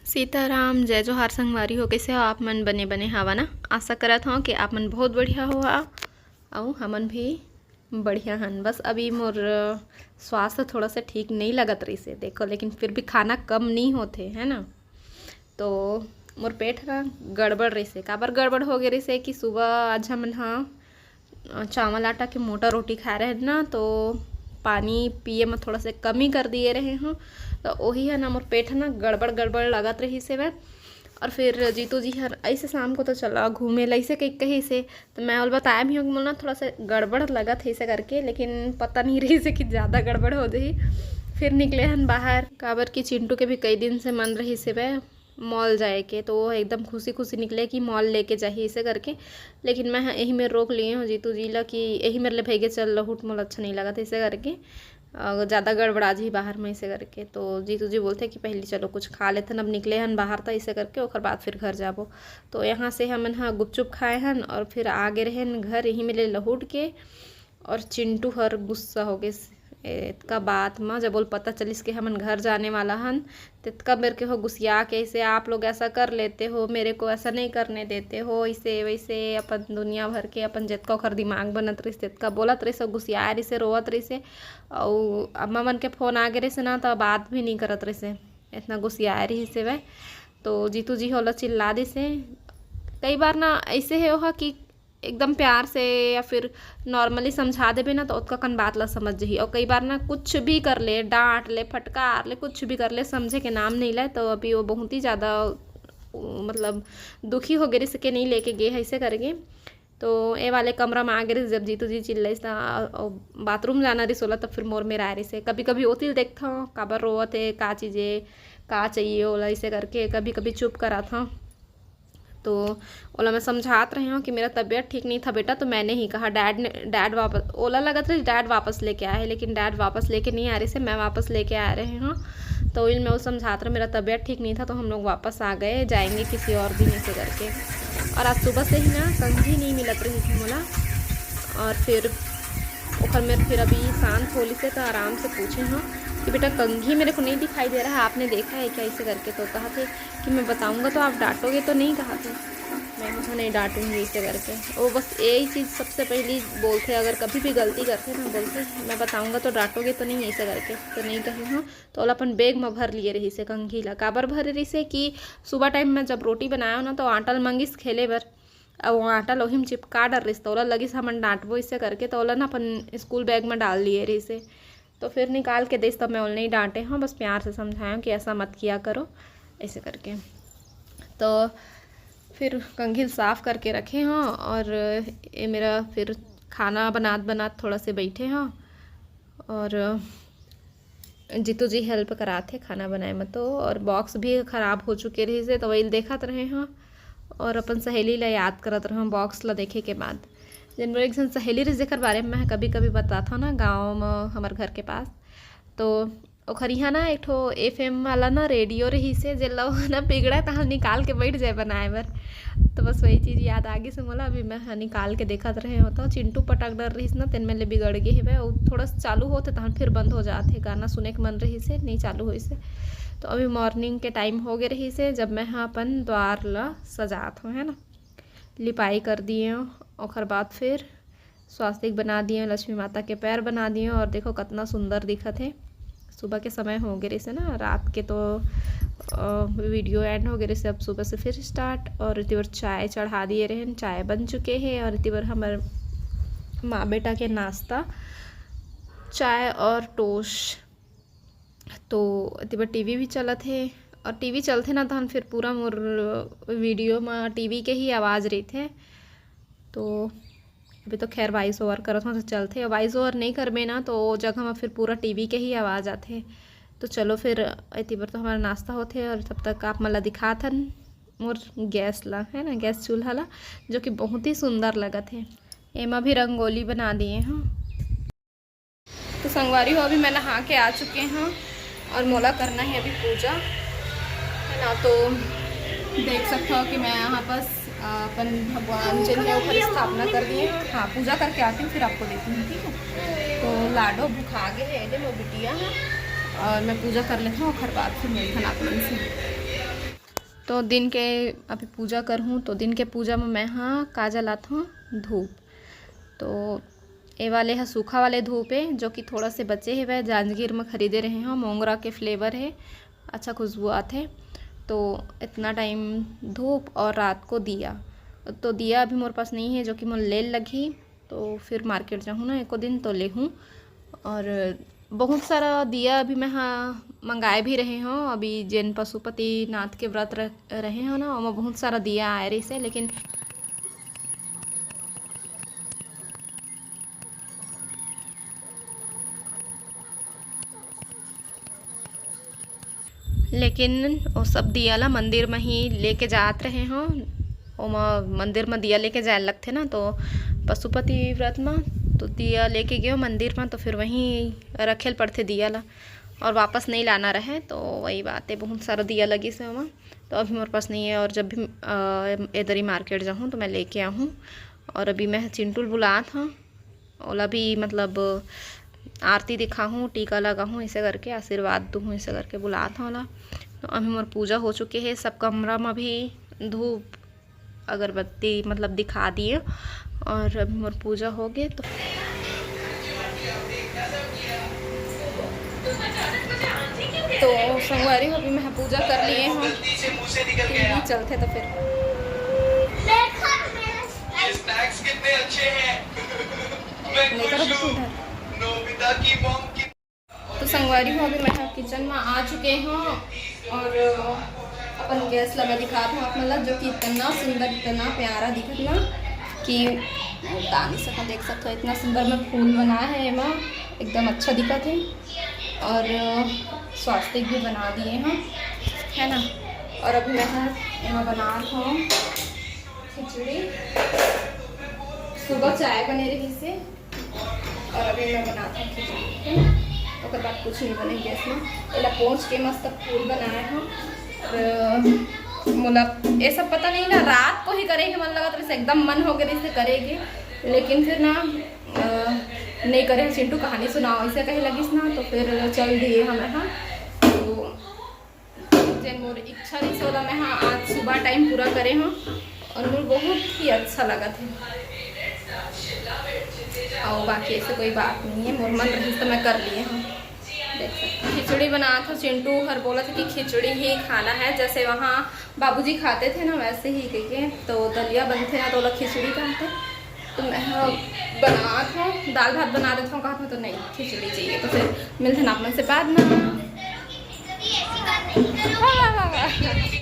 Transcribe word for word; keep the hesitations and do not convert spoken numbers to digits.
सीताराम, जय जोहार संगवारी हो, कइसे हो आप मन? बने बने हवा ना? आशा करत हव कि आप मन बहुत बढ़िया हो, अउ हमन भी बढ़िया हन। बस अभी मोर स्वास्थ्य थोड़ा सा ठीक नहीं लगत रहिसे, देखो, लेकिन फिर भी खाना कम नहीं होथे, है ना? तो मोर पेट ह ना गड़बड़ रहिसे। काबर गड़बड़ हो गे रहिसे कि सुबह आज हमन ह अ, चावल आटा के मोटा रोटी खाए रहे ना, तो पानी पिए में थोड़ा से कमी कर दिए रहे हूँ। तो वही है ना, मोर पेट है ना गड़बड़ गड़बड़ लगत रहिसे मैं। और फिर जीतू जी हर ऐसे शाम को तो चला घूमे ला, ऐसे कही कही से। तो मैं ओला बताया भी हूँ कि मोला ना थोड़ा सा गड़बड़ लगत है ऐसे करके, लेकिन पता नहीं रहिसे कि ज़्यादा गड़बड़ हो जाही। फिर निकले हन बाहर, काबर कि चिंटू के भी कई दिन से मन रहिसे वह मॉल जाए के, तो वो एकदम खुशी खुशी निकले कि मॉल लेके जाही ऐसे करके। लेकिन मैं ह-, यही मेर रोक लिए हूँ जीतू जी ला कि यही मेर ले भेगे चल लहुट, मोला अच्छा नहीं लगत ऐसे करके, अ, ज़्यादा गड़बड़ा जी बाहर में ऐसे करके। तो जीतू जी बोलथे कि पहले चलो कुछ खा लेथन, अब निकले हन बाहर त ऐसे करके, ओकर बाद फिर घर जाबो। तो यहाँ से हमन ह गुपचुप खाए हन और फिर आ गे रहेन घर यही में ले लहुट के। और चिंटू हर गुस्सा हो गे एतका बात म, जब ओला पता चलिस कि हमन घर जाने वाला हन, तेतका बेर के हो गुसिया के, "ऐसे आप लोग ऐसा कर लेते हो, मेरे को ऐसा नहीं करने देते हो, ऐसे वैसे अपन दुनिया भर के अपन जतका ओखर दिमाग बनत रहिस, तेतका बोलत रहिस, अउ गुसियाए रहिसे, रोवत रहिसे।" अउ अम्मा मन के फोन आ गे रहिसे ना, त बात भी नहीं करत रहिसे, इतना गुसियाए रहिसे वह। तो जीतू जी ओला चिल्ला दिसे। कई बार ना ऐसे हे ओहा कि एकदम प्यार से या फिर नॉर्मली समझा देबे ना, तो ओतका कन बात ला समझ जही। और कई बार ना कुछ भी कर ले, डांट ले, फटकार ले, कुछ भी कर ले, समझे के नाम नहीं ले। तो अभी वो बहुत ही ज़्यादा, उ, मतलब दुखी हो गे रहिसे के नहीं लेके गे ऐसे करके। तो ए वाले कमरा में आ गे रहिस, जब जीतू जी चिल्लाइस त, अ, अ, बाथरूम जाना रहिस ओला, तब फिर मोर मेर आए रहिसे। कभी कभी ओतिल देखथव, काबर रोवत हे, का चीज हे, का चाहिए ओला, ऐसे करके कभी कभी चुप कराथव। तो ओला मैं समझात रहे हूँ कि मेरा तबीयत ठीक नहीं था बेटा, तो मैंने ही कहा, डैड ने, डैड वापस, ओला लगत रही डैड वापस लेके आए हैं, लेकिन डैड वापस लेके नहीं आ रहे से, मैं वापस लेके आ रहे हूँ। तो इल मैं वो समझात रहे, मेरा तबीयत ठीक नहीं था, तो हम लोग वापस आ गए, जाएंगे किसी और दिन ऐसे करके। और आज सुबह से ही ना कंघी नहीं मिलत रही थी मोला, और फिर ओखर में फिर अभी शांत होली से तो आराम से पूछे हूँ कि बेटा, कंघी मेरे को नहीं दिखाई दे रहा है, आपने देखा है क्या, ऐसे करके। तो कहा थे कि मैं बताऊंगा तो आप डांटोगे तो नहीं, कहा थे। मैं कहा, "नहीं डांटूंगी," ऐसे करके। वो बस यही चीज़ सबसे पहली बोलते, अगर कभी भी गलती करते ना, बोलते, "मैं बताऊंगा तो डांटोगे तो नहीं," ऐसे करके। तो नहीं कही हूँ, तो ओला अपन बैग में भर लिए रहिसे कंघी ला। काबर भरे रहिसे कि सुबह टाइम में जब रोटी बनाया ना, तो आटा ल मंगिस खेले बर, अब वो आटा लोही में चिपका डर रहिस, तो ओला लगिस हमन डांटबो ऐसे करके, तो ओला ना अपन स्कूल बैग में डाल लिए रहिसे। तो फिर निकाल के देस, तब मैं ओला नहीं डांटे हूँ, बस प्यार से समझाया हूँ कि ऐसा मत किया करो, ऐसे करके। तो फिर कंघी ल साफ करके रखे हूँ, और ये मेरा फिर खाना बनात बनात थोड़ा से बैठे हूँ, और जीतू जी हेल्प करात हे खाना बनाए में तो, और बॉक्स भी खराब हो चुके रहिस हे, तो वही देखत रहे हूँ और अपन सहेली ला याद करत रहे हूँ बॉक्स ला देखे के बाद। जन मेरे एक जन सहेली रहिस, जेकर बारे में मैं कभी कभी बतात हूँ ना, गाँव में हमर घर के पास, तो ओखर इहाँ ना एक ठो एफ एम वाला ना रेडियो रहिस हे, जेला वो ना बिगड़ा तहाँ निकाल के बैठ जाए बनाए बर। तो बस वही चीज़ याद आ गिस मोला। अभी मैं ह निकाल के देखत रहे हो, तो चिंटू पटक डर रहिस ना, तेन में ले बिगड़ गे हेवय। वो थोड़ा सा चालू होथे, तहन फिर बंद हो जात हे, गाना सुने के मन रहिस हे, नहीं चालू होइस हे। तो अभी मॉर्निंग के टाइम हो गे रहिस हे, जब मैं ह अपन द्वार ला सजात हूँ, है ना, लिपाई कर दिए हूँ, ओखर बाद फिर स्वास्तिक बना दिए, लक्ष्मी माता के पैर बना दिए, और देखो कितना सुंदर दिखत हे। सुबह के समय हो गे रहिस हे ना, रात के तो, अ, वीडियो एंड हो गे रहिस हे। अब सुबह से फिर स्टार्ट, और इति बर चाय चढ़ा दिए रहेन, चाय बन चुके हे, और इति बर हमर माँ बेटा के नाश्ता, चाय और टोस्ट। तो इति बर टी वी भी चलत हे, और टी वी चलथे ना, तहन फिर पूरा मोर वीडियो में टी वी के ही आवाज़ रहिथे। तो अभी तो खैर वॉइस ओवर करत हूँ तो चलथे, वॉइस ओवर नहीं करबे ना तो वो जगह में फिर पूरा टी वी के ही आवाज़ आथे। तो चलो फिर, इति बर तो हमारा नाश्ता होथे, और तब तक आप मन ला दिखात हन मोर गैस ला, है ना, गैस चूल्हा ला, जो कि बहुत ही सुंदर लगत हे। एमा भी रंगोली बना दिए हूँ। तो संगवारी हो, अभी मैं नहा के आ चुके हूँ और मोला करना है अभी पूजा, है ना। तो देख सकते हो कि मैं यहाँ पास, अ, अपन भगवान जिन है ओकर स्थापना कर दिए। हाँ, पूजा करके आती हूँ, फिर आपको देती हूँ, ठीक है। तो लाडो भुखा गए है, ये मोर बिटिया है, और मैं पूजा कर लेता हूँ, ओकर बाद फिर मिलथन आप मन से। तो दिन के अभी पूजा करहूँ, तो दिन के पूजा में मैं हा का जलात हूँ, धूप। तो ये वाले हा सूखा वाले धूप है, जो कि थोड़ा से बचे हवय, जांजगीर में खरीदे रहे हो, मोंगरा के फ्लेवर है, अच्छा खुशबू आथे। तो इतना टाइम धूप और रात को दिया, तो दिया अभी मोर पास नहीं है, जो कि मोर लेल लगही। तो फिर मार्केट जाहूँ ना एको दिन, तो लेहूँ। और बहुत सारा दिया अभी मैं हा मंगाए भी रहे हों, अभी जेन पशुपति नाथ के व्रत रह, रहे हों ना, ओमा बहुत सारा दिया आए रहिसे, लेकिन लेकिन वो सब दिया ला मंदिर में ही लेके जात रहे हों। ओमा मंदिर में दिया लेके जाए लगथे ना, तो पशुपति व्रत में तो दिया लेके गयो मंदिर में, तो फिर वहीं रखे ल पड़थे दिया ला, और वापस नहीं लाना रहे। तो वही बात है, बहुत सारा दिया लगिस हे ओमा। तो अभी मोर पास नहीं है, और जब भी अ, एदरी मार्केट जाहूँ तो मैं लेके आहूँ। और अभी मैं चिंटू ल बुलात हूँ, ओला भी मतलब आरती दिखाहूँ, टीका लगाहूँ, ऐसे करके आशीर्वाद दूहूँ, ऐसे करके बुलात हूँ ओला। तो अभी मोर पूजा हो चुके है, सब कमरा में भी धूप अगरबत्ती मतलब दिखा दिए, और अभी मोर पूजा हो गए। तो तो संगवारी हो, अभी मैं पूजा कर लिए हूँ, टीवी चलथे तो फिर ये स्नैक्स कितने अच्छे हैं। मैं नहीं करो खुश हूँ। नोबिता की मॉम की तो संगवारी हो, अभी मैं किचन में आ चुके हूँ और अपन गैस लगा दिखात हूँ आप मन ला, जो कि इतना सुंदर, इतना प्यारा दिखत ना कि बता नहीं सकत। देख सकते हो, इतना सुंदर मैं फूल बनाए है एमा, एकदम अच्छा दिखत है। और स्वास्तिक भी बना दिए हैं, है ना। और अभी मैं एमा बनात हूँ खिचड़ी। सुबह चाय बने रहिसे, और अभी मैं बनात हूँ खिचड़ी, ठीक है ना। ओकर बाद कुछ नहीं बने गैस में। एला पोंछ के मस्त फूल बनाए हूँ। और मोला ये सब पता नहीं ना, रात को ही करे के मन लगत रहिसे, एकदम मन हो गए रहिसे करे के, लेकिन फिर ना अ, नहीं करे, चिंटू कहानी सुनाओ, ऐसे कहे लगिस ना, तो फिर चल दिए हम यहाँ। तो जेन मोर इच्छा रहिस, ओला मैं हा आज सुबह टाइम पूरा करे हूँ और मोर बहुत ही अच्छा लगत है। और बाकी ऐसे कोई बात नहीं है, मोर मन रहिस तो मैं कर लिए हूँ। देख सकते हैं, खिचड़ी बनात हूँ। चिंटू हर बोलत हे कि खिचड़ी ही खाना है, जैसे वहाँ बाबूजी खाते थे ना, वैसे ही कहिके। तो दलिया बनथे ना, तो ओला खिचड़ी कहते। तो मैं हा बनात हूँ, दाल भात बना देत हूँ, कहत हूँ तो नहीं, खिचड़ी चाहिए। तो फिर मिलते हैं आप मन से बाद में। वाह, वाह, वाह, वाह।